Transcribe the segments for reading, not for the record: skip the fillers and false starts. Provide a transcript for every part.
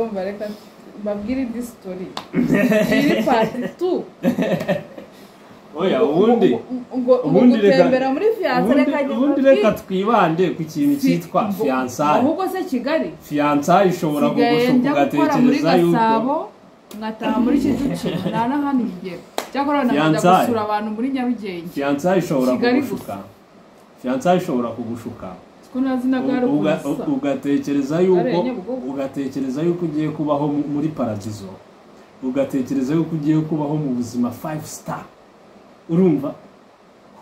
Umva, reka mbabwire indi story iri part 2. Oya, ubundi ngo ubundi gutembera muri fiancé, reka ubundi reka twibande ku kintu cyitwa fiançailles. Ahubwo se Kigali Fiançailles ishobora nsigaye kugushuka njya gukora muri ugatekereza yuko Gasabo, nkataha muri Kicukiro, nta n'ahandi ngera. Cyakora nkajya Fiançailles. gusura abantu muri Nyarugenge. Fiançailles ishobora Kigali. kugushuka, fiançailles ishobora kugushuka Ko ntazi na gare ukuntu isa. Ugatekereza yuko Gare ya Nyabugogo. Ugatekereza yuko ugiye kubaho muri paradizo, ugatekereza yuko ugiye kubaho mu buzima five star. Urumva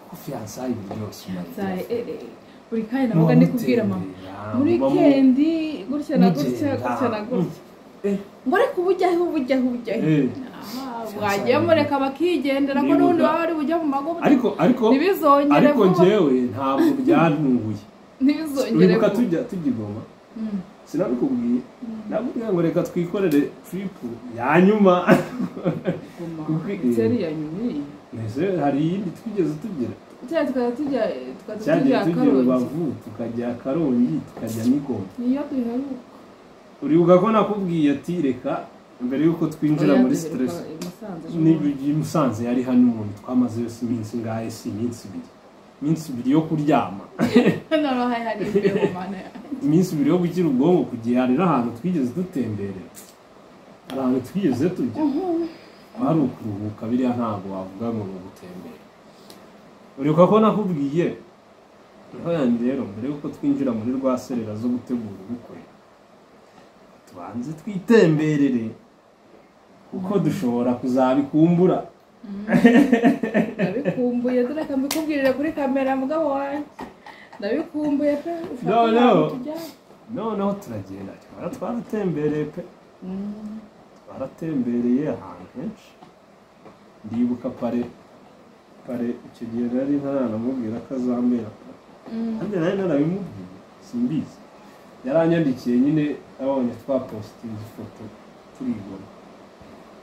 kuko fiançailles biryoshye. Fiançailles, buri kanya nabaga ndi kubwira mama muri weekend gutya na gutya, mugenda. gutya na gutya, ngo reka uba ujyaho, uba ujyaho, uba ujyaho. Aha, bwagiye mureka bakigendera ko n'ubundi baba bari bujya mu mago. Ariko Ntibizongere ariko vuba. Njyewe ntabwo byantunguye. Ntibizongere Uribuka vuba. tujya i Goma? Sinabikubwiye? Nakubwiye ngo reka twikorere trip ya nyuma. Goma. Kuko Ndetse ari iya nyuma iyi. Ese hari iyindi twigeze tugira? Cyangwa tukajya Cyagiye tujya tujya Karongi. Rubavu, tukajya Karongi, tukajya n'Igoma. Niyo duheruka. Uribuka ko nakubwiye ati reka mbere y'uko twinjira Oya, muri duheruka stress i Musanze ejo niba bundi. i Musanze yari hano umuntu twamaze yose iminsi ngahe? Si iminsi 2, iminsi 2 yo kuryama. Noneho hari imbeho, Mana yanjye. Iminsi 2 yo gukira ubwonko ku gihe. Hari n'ahantu twigeze dutemberera, hari ahantu twigeze tujya hari ukuruhuka. Biriya ntabwo wavuga ngo ni ugutembera. Uribuka ko nakubwiye yanjye rero mbere y'uko twinjira muri rwa serera zo gutegura ubukwe, tubanze twitemberere kuko dushobora kuzabikumbura? Ndabikumbuye, dore reka mbikubwirire kuri kamera, mugabo wanjye, ndabikumbuye pe. Ushaka No, no. ahantu tujya. Noneho turagenda, twaratembereye pe. Twaratembereye ahantu henshi. Ndibuka parrain icyo gihe nari ntaranamubwira ko azambera parrain. Kandi nari narabimubwiye, simbizi. Yaranyandikiye nyine abonye twapositinze ifoto turibona,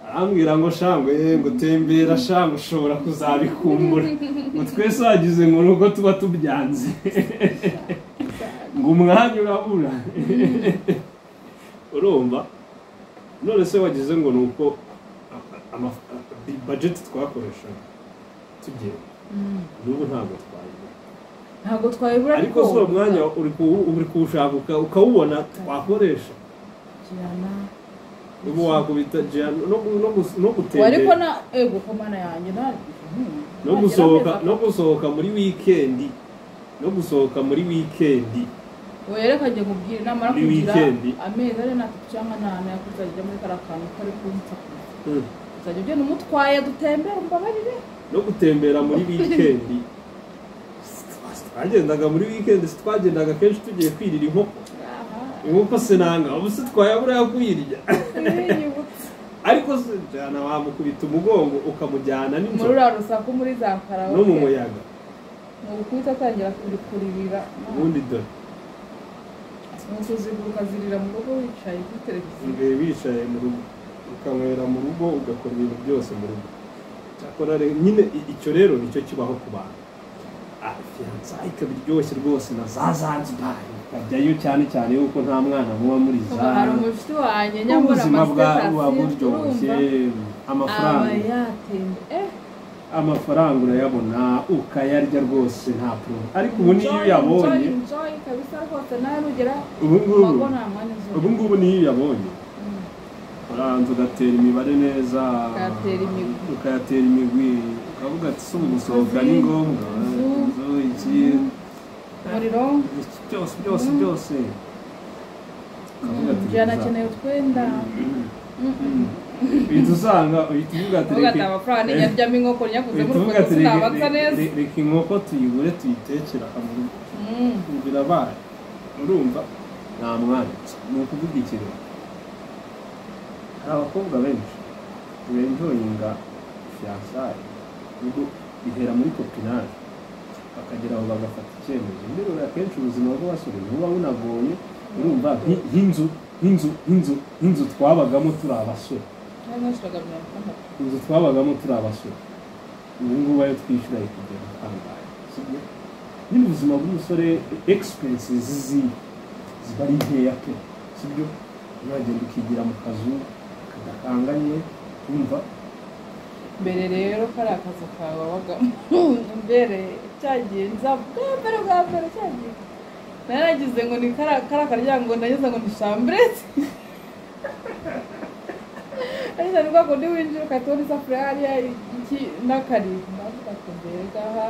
arambwira ngo shangwe ngo tembera shangwe, ushobora kuzabikumbura, ngo twese wagize ngo nuko tuba tubyanze, ngo umwanya urabura. Urumva none se wagize ngo ni uko budget twakoreshaga tugenda n'ubu ntabwo twayibura? Ntabwo twayibura. Ariko si uwo mwanya uri kuwushaka ukawubona twakoresha. Jana. Ubu wakubita jana no Ariko gutembera na ego ko Mana yanjye na no gusohoka muri weekend, no gusohoka muri weekend. Oya, reka njye nkubwire, namara Muri kugira weekend. amezi ane n'atatu cyangwa n'ane, yakuzajya muri kariya kantu kari kunsakuza, uzajya ugenda umutwaye dutembere, umbabarire. No gutembera muri weekend, twagendaga muri weekend, twagendaga kenshi tugiye kwirira inkoko. Inkoko sinanga ubu se twayabura yo kuyirya? Ibinyibutse. Ariko se jana wamukubita umugongo ukamujyana Muri nijoro uriya rusaku muri za karaoke no mu muyaga? Ni ugukubita atangira kuririra. Ubundi dore Ni ukuziguruka zirira mu rugo wicaye kuri televiziyo. Imbere wicaye mu rugo, ukanywera mu rugo, ugakora ibintu byose mu rugo. Cyakora rero nyine icyo rero nicyo kibaho ku bantu. Fiançailles ikaba iryoshye rwose na za Zanzibar ukajyayo, cyane cyane yuko nta mwana muba muri za Hari umushuti wanjye nyambura ubuzima bwa ama status, buba buryoshye. urumva aba Amafaranga yatembe amafaranga urayabona ukayarya rwose, nta problem. Ariko ubu niyo uyabonye Enjoy, enjoy kabisa rwose, nawe nugera ubu mu ngubu mago nta mwanya uzongera. Ubu ngubu niyo uyabonye urabanza ugatera imibare neza. Ukayatera imigwi. Ukayatera imigwi, ukavuga ati si ubu gusohoka ni ngombwa? Inzu. Inzu, iki, Umuriro. iki, byose byose byose, ukavuga ati Jana akeneye utwenda. Uhita usanga uhita uvuga ati Uvuga ati reka amafaranga ninyaryamo inkoko nyaguze uhita muri uvuga urwo ati sinabanza neza. Reka inkoko tuyigure tuyitekere aha mu rugo. Birabaye, urumva nta mwanya. Ni ukuvuga ikintu, hari abakobwa benshi benjoyinga fiançailles, ubwo bihera muri copinage, bakagera aho bagafata icyemezo. Mbere akenshi ubuzima bw'abasore buba bunagoye. Urumva nk'inzu twabagamo turi abasore, Nari 660. inzu twabagamo turi abasore, ubu ngubu ayo twishyura ikugera kangahe? Sibyo nyine? Ubuzima bw'umusore, expenses ziba ari nkeya pe, sibyo? Uragenda ukigira mu kazu kadakanganye, wumva. Mbere rero kari akazu kawe wabagamo mbere, cyagiye nza bwa mbere cyagiye naragize ngo ni kariya karyango, nageze ngo ni chambrette. Ariko ni kwa kundi winjira ugahita ubona isafuriya hariya iki n'akarido, ndavuga ati mbega aha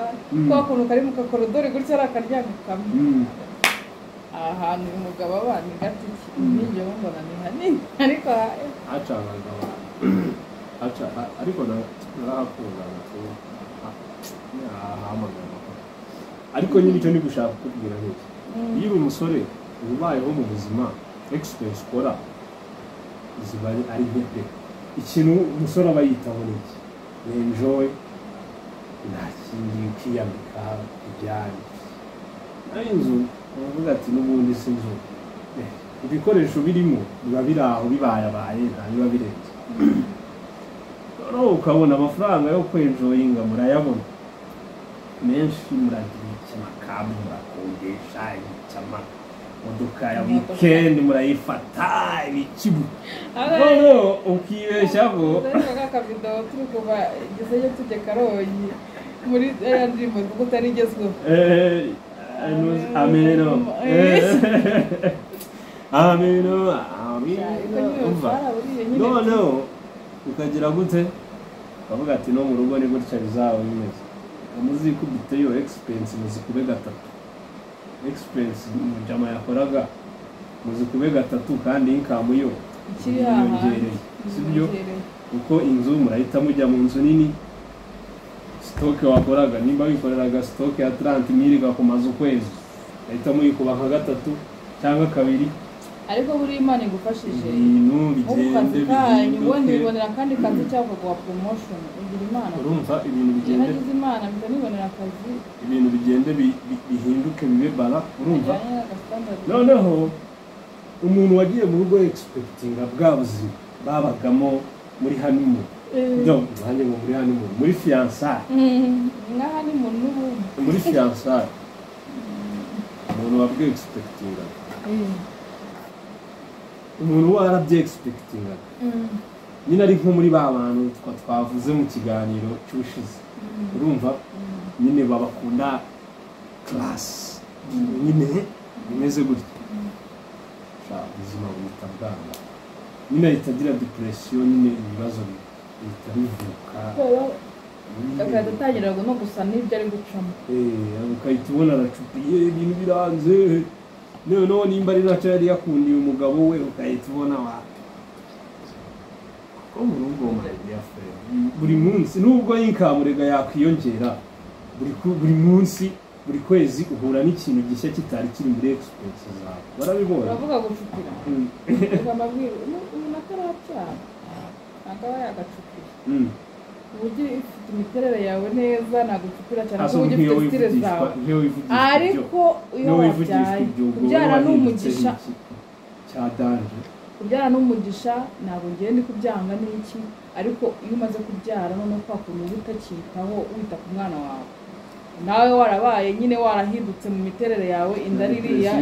kwa kuntu kari mu kakorodori gutya ari akaryango kamwe. Aha hantu uyu mugabo aba ni gatiki, ninjyewe mbona ni hanini ariko hacangaga abantu, ariko narahakundaga tu, narahamagara. Ariko nyine icyo ndi gushaka kukubwira ni iki: iyo uri umusore ubayeho mu buzima, expense ukora ziba ari nke pe. Ikintu umusore aba yitaho ni iki? Ni enjoy, nta kindi, ukiyambika ibyanyu. Naho inzu, uravuga ati n'ubundi si inzu, ibikoresho birimo biba biri aho bibayabaye, nta biba birenze. Noneho ukabona amafaranga yo kwenjoyinga murayabona menshi, muragira amakabu, murakodesha amamodoka ya weekend, murayifata ibikibu, noneho ukibeshyaho. Ariko kakavido turi kuva Gisenyi tujya Karongi muri ya ndirimbo kuko utari igezweho. Ameno ameno ameno. Umva, noneho ukagira gute, ukavuga ati no mu rugo ni gutya bizaba bimeze. Muzikubite yo expense, muzikube gatatu. Expense mujama yakoraga muzikube gatatu, kandi income yo yiyongereye, sibyo? Kuko inzu murahita mujya mu nzu nini. Stock wakoraga, nimba wikoreraga stock ya 30 mille igakomaza ukwezi, ahita muyikuba nka gatatu cyangwa kabiri. Ariko buri Imana igufashije ibintu bigende bihinduke, ubundi wibonera akandi kazi cyangwa ukaguha promotion, ugira Imana. Urumva ibintu bigende, nagize Imana mpita nibonera akazi, ibintu bigende bihinduke bibe bara. Urumva, noneho umuntu wagiye mu rugo expectinga bwa buzima babagamo muri honeymoon, nanjye ngo muri honeymoon, muri fiançailles, nka honeymoon n'ubundi muri fiançailles, umuntu wabwe expectinga, umuntu warabye expectinga nyine ari nko muri ba bantu twavuze mu kiganiro cy'ubushize. Urumva nyine babakunda class nyine bimeze gutya, ubuzima buhita bwanga nyine, ahita agira depression nyine, ibibazo bihita bivuka, agahita atangira no gusa n'ibyo ari gucamo, ukahita ubona aracupiye, ibintu biranze. Noneho nimba ari nacyo yari yakundiye umugabo we, ukahita ubona wa kuko mu rugo buri munsi nubwo inkamurega yakwiyongera, buri munsi buri kwezi uhura n'ikintu gishya kitari kiri muri expense zawe. Barabibona, uravuga gucupira, ukamabwira umuntu atarabyara ntabwo aba yagacupiye. Uburyo ifite imiterere yawe neza ntagucupira cyane kuko uburyo ufite style zawe, ariko iyo wabyaye, kubyara ni umugisha cya danger. Kubyara ni umugisha, ntabwo ngiye ndi kubyanga n'iki, ariko iyo umaze kubyara noneho kwa kuntu uba utakitaho wita ku mwana wawe, nawe warabaye nyine warahindutse mu miterere yawe, inda ririya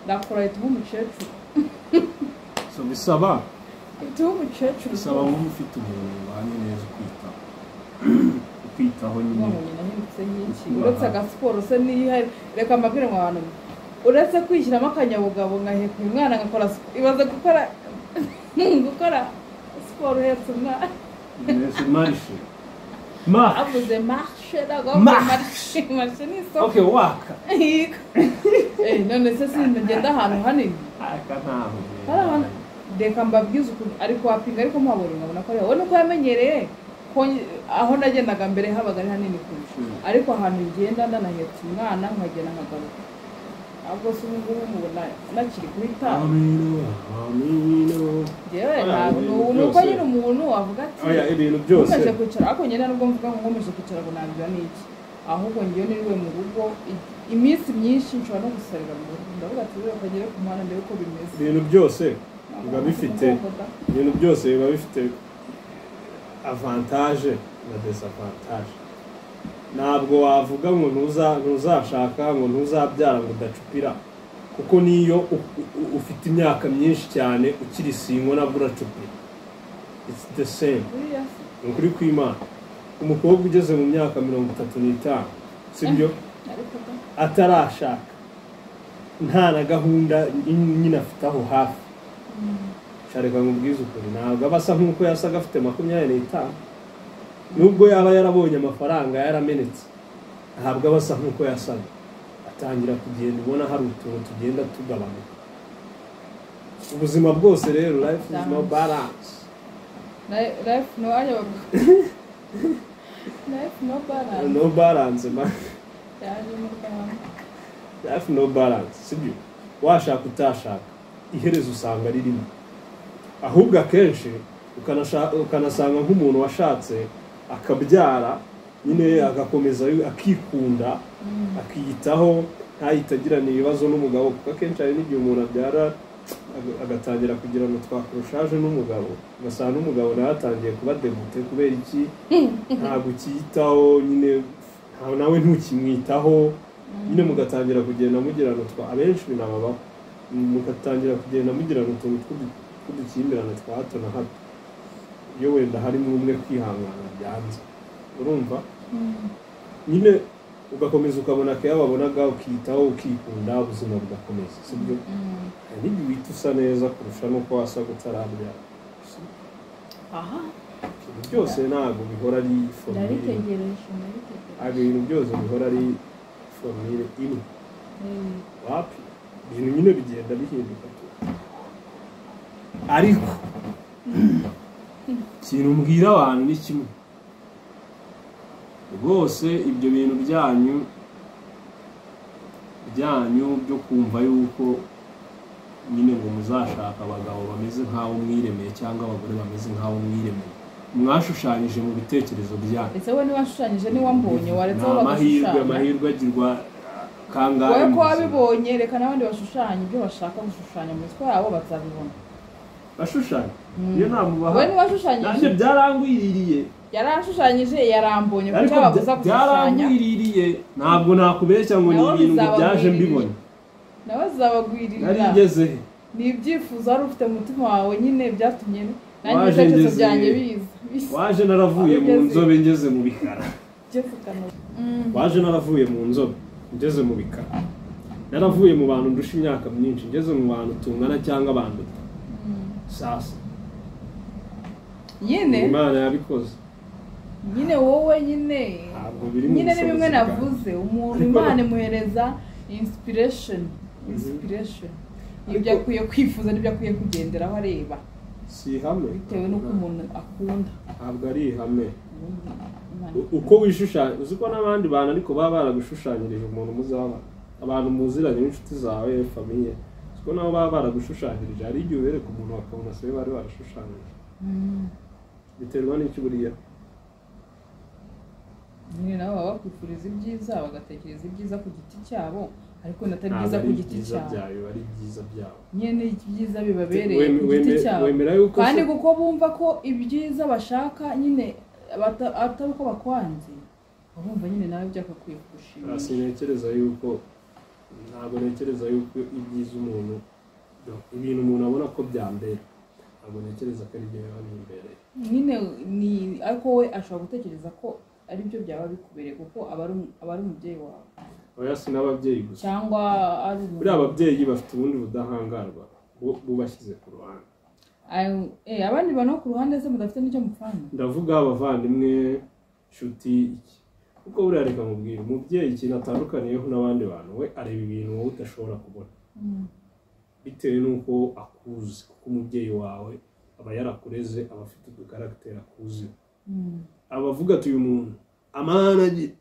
ndakora ahita uba umukecuru. So bisaba ahita uba umukecuru, bisaba ngo ube ufite umuntu ubanye neza ukwitaho, ukwitaho nyine. Nahindutse nyinshi uretse agasiporo se n'ihari, reka mbabwire mu bantu, uretse kwishyiramo akanyabugabo nkaheka uyu mwana ngakora, ibaze gukora gukora siporo uhetse umwana. Marishe avuze marshe, ntabwo avuze marshe, marshe ni isoko. Okay, waka. None se singenda ahantu hanini, reka mbabwize ukuntu ariko wapinga, ariko muhabonye nkabona ko ariho nuko yamenyereye ko aho nagendaga mbere habaga ari hanini kurusha, ariko ahantu ngenda ndanahetse umwana nkagenda nkagaruka. Ahubwo se ubu ngubu mubona nakiri kuri ta. Njyewe ntabwo ni uko nyine umuntu avuga ati ibintu byose nkomeje kwicara, ariko njye nubwo mvuga ngo nkomeje kwicara ngo nabyo ni iki, ahubwo njyewe niriwe mu rugo iminsi myinshi nshobora no gusarira mu rugo, ndavuga ati reka ngere ku muhanda ndebe uko bimeze. Ibintu byose biba bifite, ibintu byose biba bifite avantage na desavantage. Ntabwo wavuga ngo ntuzashaka ngo ntuzabyara ngo udacupira, Kuko niyo ufite imyaka myinshi cyane ukiri single nabwo uracupira. It's the same. Ni ukuri kw'Imana. Umukobwa ugeze mu myaka 35, sibyo? Atarashaka, nta na gahunda nyine afite aho hafi. Shareka nkubwize ukuri, ntabwo aba asa nk'uko yasaga afite 25. Nubwo yaba yarabonye amafaranga yaramenetse, ntabwo aba asa nk'uko yasaga. Atangira kugenda ubona hari utuntu tugenda tugabanuka. Ubuzima bwose rero, life is no balance. Life no life no balance. No balance, man. Life no balance, sibyo? Washaka utashaka, iherezo usanga ririmo. Ahubwo akenshi ukanasanga nk'umuntu washatse akabyara nyine agakomeza akikunda, akiyitaho, ntayitagirana ibibazo n'umugabo, kuko akenshi hari n'igihe umuntu abyara agatangira kugira ngo twakurushaje n'umugabo, ugasanga n'umugabo nawe atangiye kuba debute kubera iki ntabwo ukiyitaho nyine, nawe ntukimwitaho nyine, mugatangira kugenda mugirana twa abenshi binababaho, mugatangira kugenda mugirana utuntu tw'udukimbirane twa hato na hato, iyo wenda harimo umwe kwihangana byanze, urumva nyine ugakomeza ukabona keya wabonaga, ukiyitaho, ukikunda, ubuzima bugakomeza, sibyo? Hari n'igihe uhita usa neza kurusha n'uko wasaga utarabyara. Aha ibintu byose ntabwo bihora ari formule, ntabwo ibintu byose bihora ari formule imwe. Wapi, ibintu nyine bigenda bihinduka tu. Ariko ikintu mbwira abantu ni kimwe rwose, ibyo bintu byanyu byo kumva yuko nyine ngo muzashaka abagabo bameze nk'abo mwiremeye cyangwa abagore bameze nk'abo mwiremeye, mwashushanyije mu bitekerezo byanyu. Ese wowe niwashushanyije niwambonye waretse aho bagashushanya? Amahirwe agirwa kangahe? Wowe ko wabibonye, reka n'abandi bashushanye ibyo bashaka gushushanya mu mitwe yabo bazabibona. Bashushanya iyo namubaha. Wowe niwashushanyije, nanjye byarangwiririye. Yarashushanyije, yarambonye, kuko babuza gushushanya. Byarangwiririye, ntabwo nakubeshya ngo ni ibintu ngo byaje mbibonye. Nawe zabagwiririra. Narigeze he? Ni ibyifuzo wari ufite mu mutima wawe nyine byatumye nanjye ibitekerezo byanjye biza. Waje naravuye mu nzobe ngeze mu bikara. Waje naravuye mu nzobe ngeze mu bikara. Naravuye mu bantu ndusha imyaka myinshi ngeze mu bantu tungana cyangwa banduta. Sasa nyine Imana yabikoze. Nyine wowe nyine nyine ni bimwe navuze, umuntu Imana imuhereza inspiration, inspiration ibyo akwiye kwifuza n'ibyo akwiye kugenderaho areba. Si ihame bitewe n'uko umuntu akunda, ntabwo ari ihame uko wishushanya. Uzi ko n'abandi bantu ariko baba baragushushanyirije umuntu muzaba, abantu muziranye n'inshuti zawe, famiye, uzi ko nabo baba baragushushanyirije. Hari igihe ubereka umuntu bakabona se bari barashushanyije. Biterwa n'icyo buriya nyine nabo baba bakwifuriza ibyiza, bagatekereza ibyiza ku giti cyabo, ariko natari byiza ku giti cyabo, ari byiza byabo nyine ibyiza bibabereye ku giti cyabo, kandi kuko bumva ko ibyiza bashaka nyine atari uko bakwanze, bumva nyine nawe byakakwiye kugushimisha. Sintekereza yuko, ntabwo ntekereza yuko ibyiza umuntu, ibintu umuntu abona ko byambera, ntabwo ntekereza ko ari byo biba bimbereye nyine. Ni ariko we ashobora gutekereza ko ari byo byaba bikubereye, kuko aba ari umubyeyi wawe. Oya, si n'ababyeyi gusa, cyangwa ari buriya ababyeyi bafite ubundi budahangarwa bubashyize ku ruhande. Abandi bantu ku ruhande se mudafite n'icyo mupfana? Ndavuga abavandimwe, inshuti, iki, kuko buriya reka mubwire, umubyeyi ikintu atandukaniyeho n'abandi bantu, we areba ibintu wowe udashobora kubona bitewe n'uko akuzi, kuko umubyeyi wawe aba yarakureze, aba afite udukaragiteri akuziho. Abavuga ati uyu muntu amahane agira,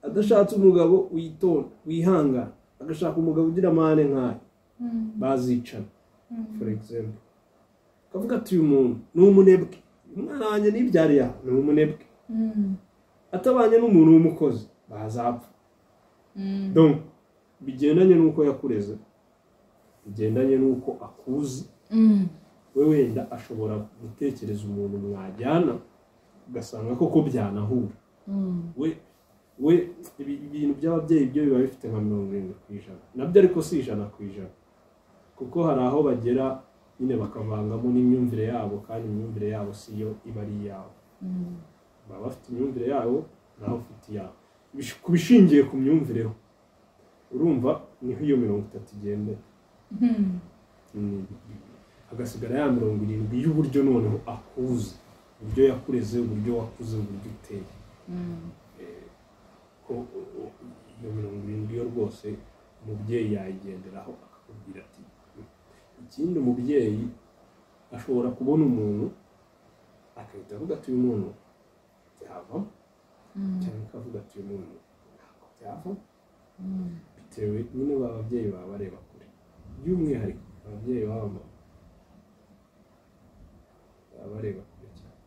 adashatse umugabo witonda wihangana, agashaka umugabo ugira amahane nkayo, bazicana for example. Akavuga ati uyu muntu ni umunebwe, umwana wanjye nibyariye aha ni umunebwe, atabanye n'umuntu w'umukozi bazapfa. Donc bigendanye n'uko yakureze, bigendanye n'uko akuzi, we wenda ashobora gutekereza umuntu mwajyana ugasanga koko byanahura. We We ibintu by'ababyeyi byo biba bifite nka 70% nabyo, ariko si 100%, kuko hari aho bagera nyine bakavangamo n'imyumvire yabo, kandi imyumvire yabo si yo iba ari iyawe. Baba bafite imyumvire yabo, nawe ufite iyawe. Ku bishingiye ku myumvire ho, urumva niho iyo 30 igendera, hagasigara ya 70 y'uburyo noneho akuze, uburyo yakureze, uburyo wakuze, uburyo uteye. Ko iyo 70 yo rwose umubyeyi yayigenderaho akakubwira ati. Ikindi, umubyeyi ashobora kubona umuntu agahita avuga ati uyu muntu byavamo, cyangwa akavuga ati uyu muntu ntabwo byavamo, bitewe nyine ababyeyi baba bareba kure, by'umwihariko ababyeyi b'abamama baba bareba kure cyane.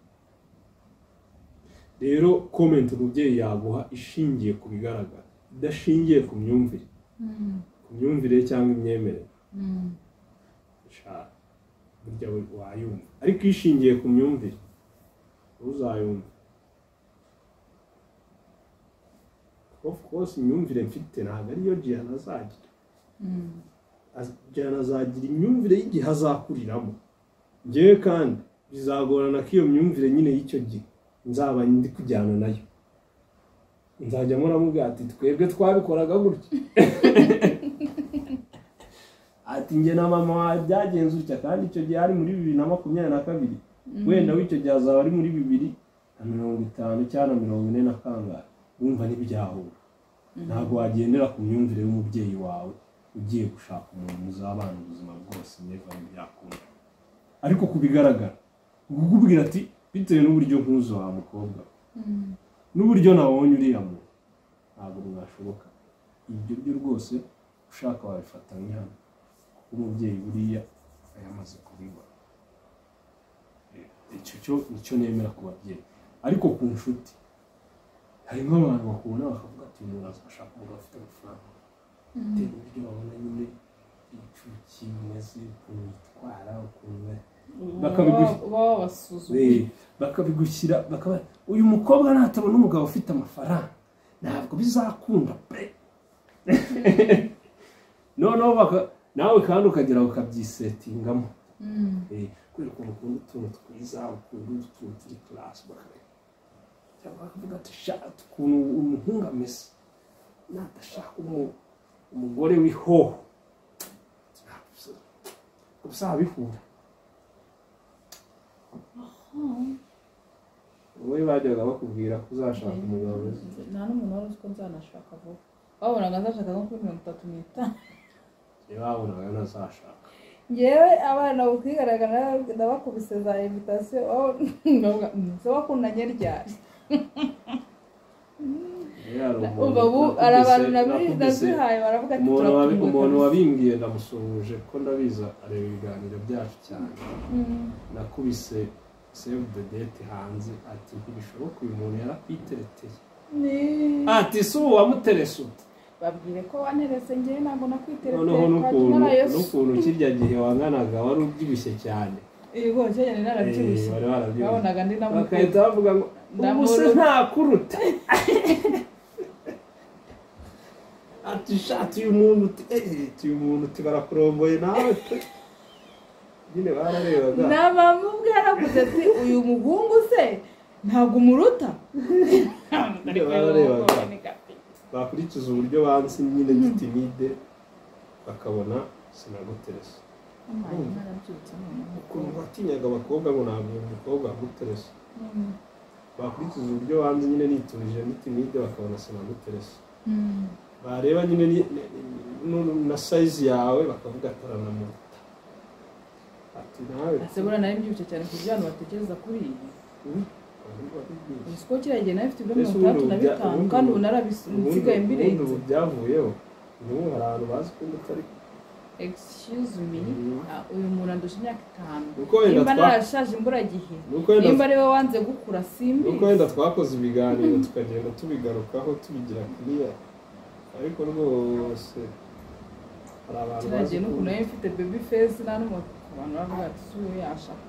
Rero comment umubyeyi yaguha ishingiye ku bigaragara, idashingiye ku myumvire, ku myumvire cyangwa imyemerere, burya wayumva. Ariko ishingiye ku myumvire uzayumva. Of course imyumvire mfite ntabwo ariyo Jihana azagira. Jihana azagira imyumvire y'igihe azakuriramo. Njyewe kandi bizagorana ko iyo myumvire nyine y'icyo gihe nzaba ndi kujyana nayo. Nzajya muramubwira ati twebwe twabikoraga gutya, ati njye na mama wawe byagenze utya, kandi icyo gihe ari muri 2022, wenda w'icyo gihe azaba ari muri 2050 cyangwa 40 na kangahe. Wumva ntibyahura. Ntabwo wagendera ku myumvire y'umubyeyi wawe ugiye gushaka umuntu muzabana ubuzima bwose, never ntibyakunda. Ariko ku bigaragara kukubwira ati bitewe n'uburyo nkuzo wa mukobwa n'uburyo nabonye uriya muntu ntabwo mwashoboka. Ibyo byo rwose ushaka wabifata nk'ihame, kuko umubyeyi buriya yamaze kubibona. Icyo cyo nicyo nemera ku babyeyi. Ariko ku nshuti hari nk'abantu bakubona bakavuga ati umuntu azashaka umugabo ufite amafaranga, bitewe n'uburyo babona nyine igicucu kimeze, ukuntu yitwara, ukuntu bakabigushyira, bakaba uyu mukobwa natabona umugabo ufite amafaranga ntabwo bizakunda pe. Noneho nawe kandi ukagera ukabyisetingamo, kubera ukuntu ukunda utuntu twiza, ukunda utuntu turi class, cyangwa bakavuga ati shaka ukuntu umuhungu ameze, nadashaka umugore w'ihoho uzabihura. Wowe bajyaga bakubwira ko uzashaka umugabo mwiza? Nta n'umuntu wari uzi ko nzanashaka vuba. Babonaga nzashaka nko kuri 35. Babonaga ntazashaka. Njyewe abana ukwigaragara ndabakubise za invitation, so bakundanye ryari. Ubu hari abantu nazihaye baravuga ati turakumbuye. Umuntu wabimbwiye ndamusuhuje ko ndabiza areba ibiganiro byacu cyane. Nakubise save the date hanze ati ntibishoboka uyu muntu yarakwitereteye. Ati si ubu wamuterese ute? Babwire ko wanterese njyewe ntabwo nakwitereteye. Noneho n'ukuntu kirya gihe wanganaga wari ubyibushye cyane. Yego cyane narabyibushye. Babonaga ndi namukuru. Bakahita bavuga ngo ubu se ntakuruta. Ati shati uyu muntu uti uyu muntu uti barakurongoye nawe pe. Nyine bararebaga. Na mama ubwe yaravuze ati uyu muhungu se ntabwo umuruta. Bararebaga. Bakurikiza uburyo bansi nyine gitimide bakabona sinaguteresa. Ukuntu watinyaga abakobwa ngo ntabwo umukobwa aguteresa. Bakurikiza uburyo banzi nyine niturije n'itimide bakabona sinaguteresa. Bareba nyine na size yawe bakavuga ataranamuruta. Ati nawe asebura nari mbyibushye cyane ku buryo abantu batekereza kuri iyi. Uzi ko kiriya gihe nari mfite ibiro 65 kandi ubu narabisigaye mbirenze. Ubu byavuyeho. N'ubu hari abantu bazi ko utari. Excuse me, uyu muntu andusha imyaka 5. Nimba narashaje imburagihe, nimba ari we wanze gukura simbi. Nuko wenda twakoze ibiganiro tukagenda tubigarukaho tubigira clear. Ariko rwose hari abantu bazi ko nari mfite baby face nta n'umuntu abantu bavuga ati si uyu yashaka.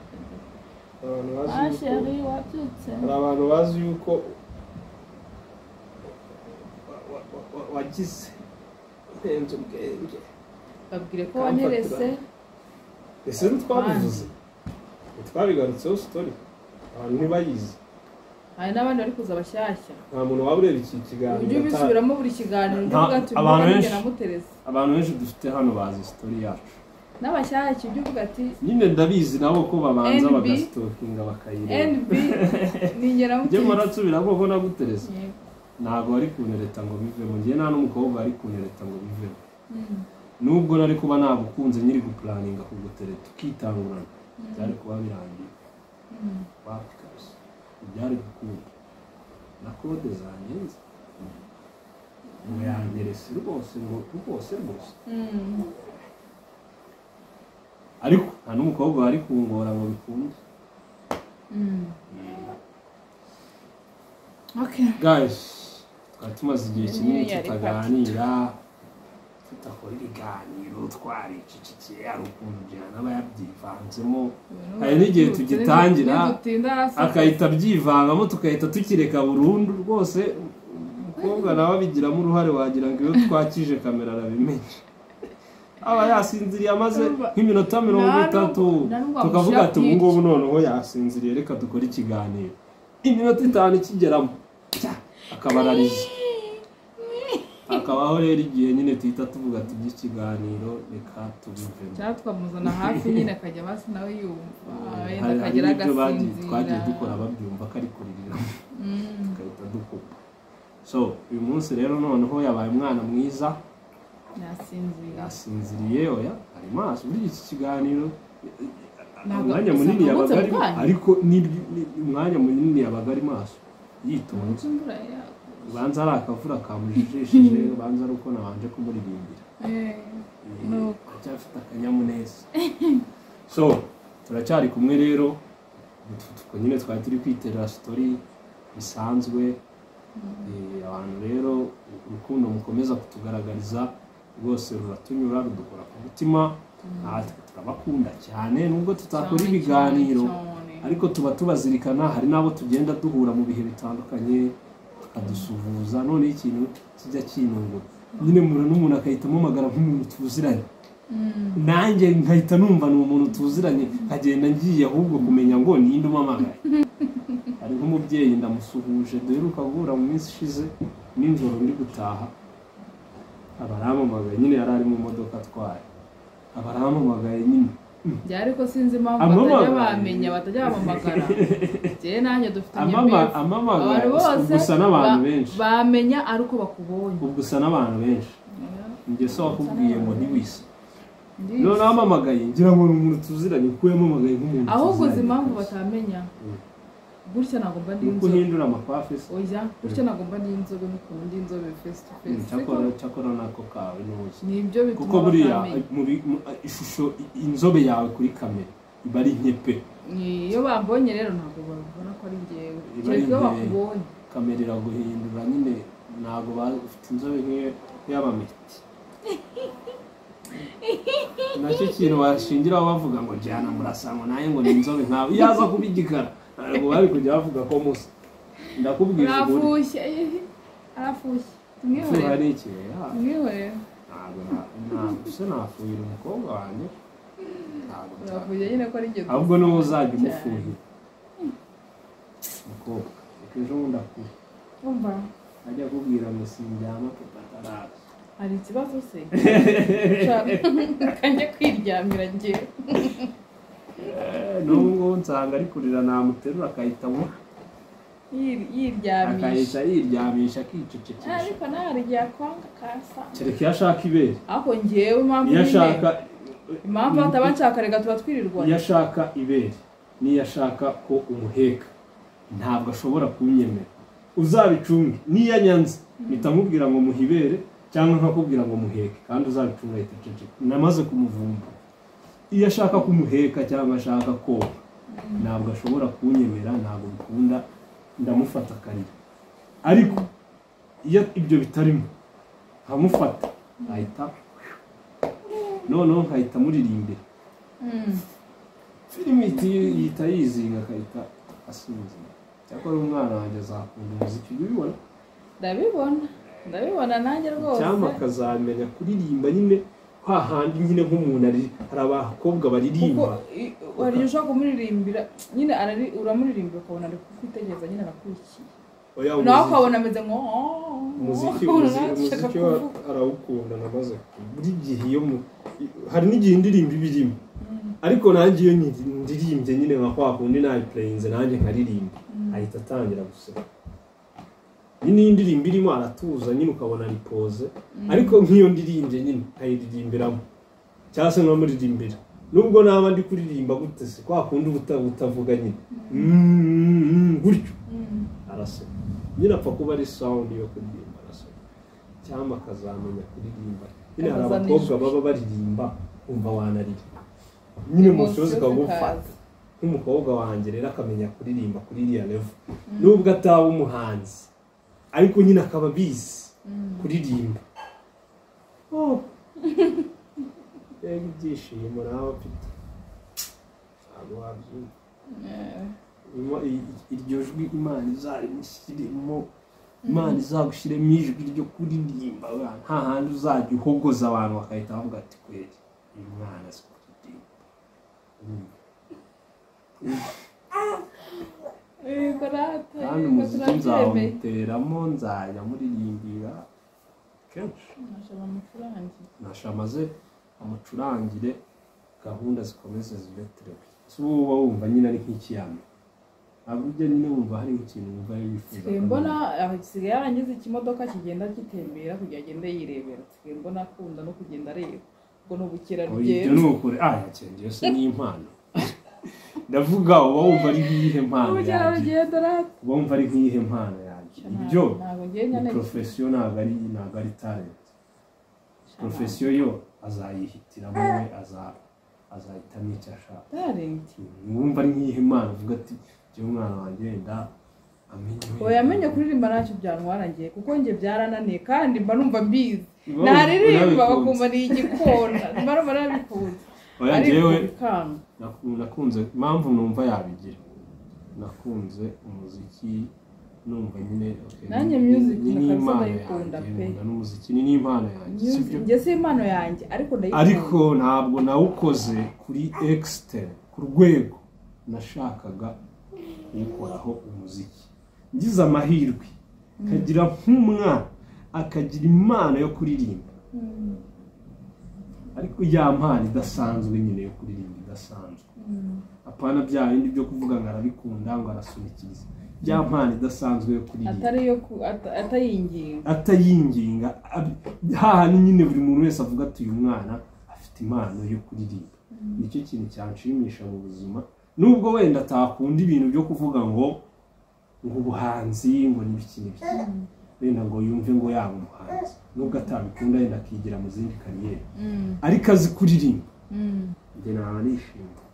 Hari abantu bazi yuko Wagize ntenze ubwenge. Babwire ko wanyerese. Ese ntitwabivuze, ntitwabigarutseho story, abantu ntibayizi. Hari n'abandi bari kuza bashyashya. Nta muntu waba ureba iki kiganiro. Ujye ubisubiramo buri kiganiro, ujye uvuga ati abantu benshi dufite hano bazi story yacu. N'abashyashya ujye uvuga ati nyine ndabizi nabo ko babanza bagasitokinga bakayireba. NB ni njye namuterese. Njye muransubiramo ko naguterese. Ntabwo wari kunereta ngo bivemo, njye nta n'umukobwa wari kunereta ngo bivemo. Nubwo nari kuba nagukunze nyiri gupulaninga kugutereta ukitangurana, byari kuba birangiye. Wapi kabisa, byari gukunda na kode zanjye ngo yanterese rwose, ngo rwose rwose. Ariko nta n'umukobwa wari kungora ngo bikunde. Okay guys, twari tumaze igihe kinini tutaganira, tudakora ibiganiro, twaricicikiye. Hari ukuntu Jana aba yabyivanzemo, hari n'igihe tugitangira akahita abyivangamo tugahita tukireka burundu rwose. Umukobwa nawe abigiramo uruhare, wagira ngo iyo twakije kamera arabimenya. Aba yasinziriye amaze nk'iminota 30, tukavuga ati ubu ngubu noneho yasinziriye, reka dukore ikiganiro. Iminota 5 ikigeramo akabarariza. Akabaho rero igihe nyine tuhita tuvuga ati iby'ikiganiro reka tubivemo, cyangwa twamuzana hafi nyine akajya basi nawe yumva, wenda akagira agasinzira. Twagiye dukora babyumva ko ari kuririra, tugahita dukupa. So uyu munsi rero noneho yabaye umwana mwiza, yasinziriye. Oya ari maso muri iki kiganiro umwanya munini yabaga ari, ariko umwanya munini yabaga ari maso yitonze. Ubanza ari akavura kamujijishije, ubanza ari uko nabanje kumuririmbira. Aracyafite akanyamuneza. So turacyari kumwe rero, nyine twari turi kwiterera story bisanzwe. Abantu rero urukundo mukomeza kutugaragariza rwose ruratunyura, rudukora ku mutima. Natwe turabakunda cyane nubwo tutakora ibiganiro, ariko tuba tubazirikana. Hari n'abo tugenda duhura mu bihe bitandukanye tukadusuhuza, none ikintu kijya kinungura nyine n'umuntu akahita amamagara nk'umuntu tuziranye, nanjye nkahita numva ni umuntu tuziranye, nkagenda ngiye ahubwo kumenya ngo ninde umamagaye. Hari nk'umubyeyi ndamusuhuje duheruka guhura mu minsi ishize nijoro ndi gutaha, abaramamagaye nyine, yari ari mu modoka atwaye, abaramamagaye nyine. Ariko sinzi impamvu batajya bamenya, batajya bamamagara. Njye nanjye dufitanye amamagara gusa n'abantu benshi bamenya ari uko bakubonye, gusa n'abantu benshi. Njye so wakubwiye ngo ntiwise, none amamagaye ngira ngo ni umuntu tuziranye, kuko yamamagaye nk'umuntu. Ahubwo uzi impamvu batamenya gutya, ntabwo mba ndi inzobe. Uko uhindura amakwafi se? Oya, gutya ntabwo mba ndi inzobe n'ukuntu ndi inzobe face to face. Cyakora nako kawe n'ubuze. Nibyo bituma kuko buriya ishusho inzobe yawe kuri kamera iba ari nke pe. Iyo bambonye rero ntabwo babona ko ari njyewe, kereka iyo bakubonye. Kamera iraguhindura nyine, ntabwo ufite inzobe nk'iy'abameti. Nacyo kintu bashingiraho bavuga ngo Jana murasa ngo naye ngo ni inzobe nkawe, iyo aza kuba igikara ntabwo bari kujya bavuga ko musa. Ndakubwira ukuri. Arafushye, arafushye. Tumwihorere. Tumwihorere. Ntabwo se nafuhira umukobwa wanjye. Urafushye nyine ko ari njye. Ahubwo niwe uzajya umufuhira. Umukobwa reka ejo bundi akure. Umva. Ajya akubwira ngo sindyama papa ataraza. Hari ikibazo se? Kanjye kwiryamira njye. N'ubu ngubu nsanga ari kurira, namuterura akahita yiryamisha, akahita yiryamisha akicecekesha. Ariko nawe hari igihe akwanga akasa. Kereka iyo ashaka ibere. Ariko njyewe impamvu iyo ashaka, impamvu bataba nshaka reka tuba twirirwana. Iyo ashaka ibere n'iyo ashaka ko umuheka ntabwo ashobora kunyemera. Uzabicunge n'iyo anyanze mpita nkubwira ngo muhe ibere cyangwa nkakubwira ngo muheke, kandi uzabicunge ahita aceceka. Namaze kumuvumba. Iyo ashaka kumuheka cyangwa ashaka koga ntabwo ashobora kunyemera, ntabwo bikunda, ndamufata akarira. Ariko iyo ibyo bitarimo nkamufata ahita noneho nkahita muririmbira filimi, yita yizinga akahita asinzira. Cyakora umwana wanjye azakunda umuziki, ujya ubibona? Ndabibona. Ndabibona nanjye rwose. Icyampa akazamenya kuririmba nyine hahandi nyine nk'umuntu ari, hari abakobwa baririmba. Kuko hari igihe ushobora kumuririmbira nyine, uramuririmbira ukabona ari kukwitegereza nyine arakurikiye. Nawe ukabona ameze nko umuziki arawukunda namaze buri gihe iyo hari n'igihe indirimbo iba irimo ariko nanjye iyo ndirimbye nyine nka kwa kundi nayipureyinze nanjye nkaririmba ahita atangira guseka. Nyine iyo indirimbo irimo aratuza nyine ukabona ari pose, ariko nk'iyo ndirimbye nyine nkayiririmbiramo cyangwa se nkamuririmbira nubwo naba ndi kuririmba gute se kwa kundi utavuga nyine gutyo araseka nyine, apfa kuba ari sound yo kuririmba araseka. Cyangwa akazamenya kuririmba nyine. Hari abakobwa baba baririmba umva wanarira nyine umusozi ukagufata. Nk'umukobwa wanjye rero akamenya kuririmba kuri iriya level nubwo ataba umuhanzi ariko nyine akaba abizi kuririmba. Mbega ibyishimo nawe afite ntabwo wabyumva. Iryo jwi Imana izarimushyiremo, Imana izagushyiremo ijwi ryo kuririmba, nta handi uzajya uhogoza abantu bagahita bavuga ati kweri uyu mwana azi kuririmba. Kandi umuziki nzawumuteramo, nzajya muririmbira kenshi, nashamaze amucurangire, gahunda zikomeze zibeterewe. Ese ubu uba wumva nyine ari nk'ikiyama, ntabwo ujya nyine wumva hari nk'ikintu wumva wifuza. Mbona asigaye yarangiza ikimodoka kigenda gitembera kugira agende yirebera, nsigaye mbona akunda no kugenda areba ubwo ni ubukerarugendo. Ibyo ni ukuri, yakengeye se ni impano. Ndavuga uba wumva ari nk'iyihe mpano yanjye, uba wumva ari nk'iyihe mpano yanjye. Ibyo ni profession, ntabwo ari talent. Profession yo azayihitiramo we, azahitamo icyo ashaka. Wumva ari nk'iyihe mpano uvuga ati jyewe umwana wanjye wenda amenye. Oya amenye kuririmba ntacyo byantwara ngiye, kuko njye byarananiye kandi mba numva mbizi, naririmba bakumva ni igikona, mba numva nabikunze. Oya njyewe nakunze, impamvu numva yabigira, nakunze umuziki numva nyine nanjye music ndayikunda pe, n'umuziki ni n'impano yanjye, sibyo njye si impano yanjye ariko ndayikunda, ariko ntabwo nawukoze kuri extern ku rwego nashakaga kuwukoraho umuziki. Ngize amahirwe kagira nk'umwana akagira impano yo kuririmba, ariko ya mpano idasanzwe nyine yo kuririmba idasanzwe, apana bya bindi byo kuvuga ngo arabikunda ngo arasunikiriza, bya mpano idasanzwe yo kuririmba atayinginga, hahandi nyine buri muntu wese avuga ati uyu mwana afite impano yo kuririmba. Nicyo kintu cyanshimisha mu buzima, nubwo wenda atakunda ibintu byo kuvuga ngo ubuhanzi ngo n'ibiki n'ibiki, wenda ngo yumve ngo yaba umuhanzi, nubwo atabikunda wenda akigira mu zindi kariyeri, ariko azi kuririmba njye naba nishimye.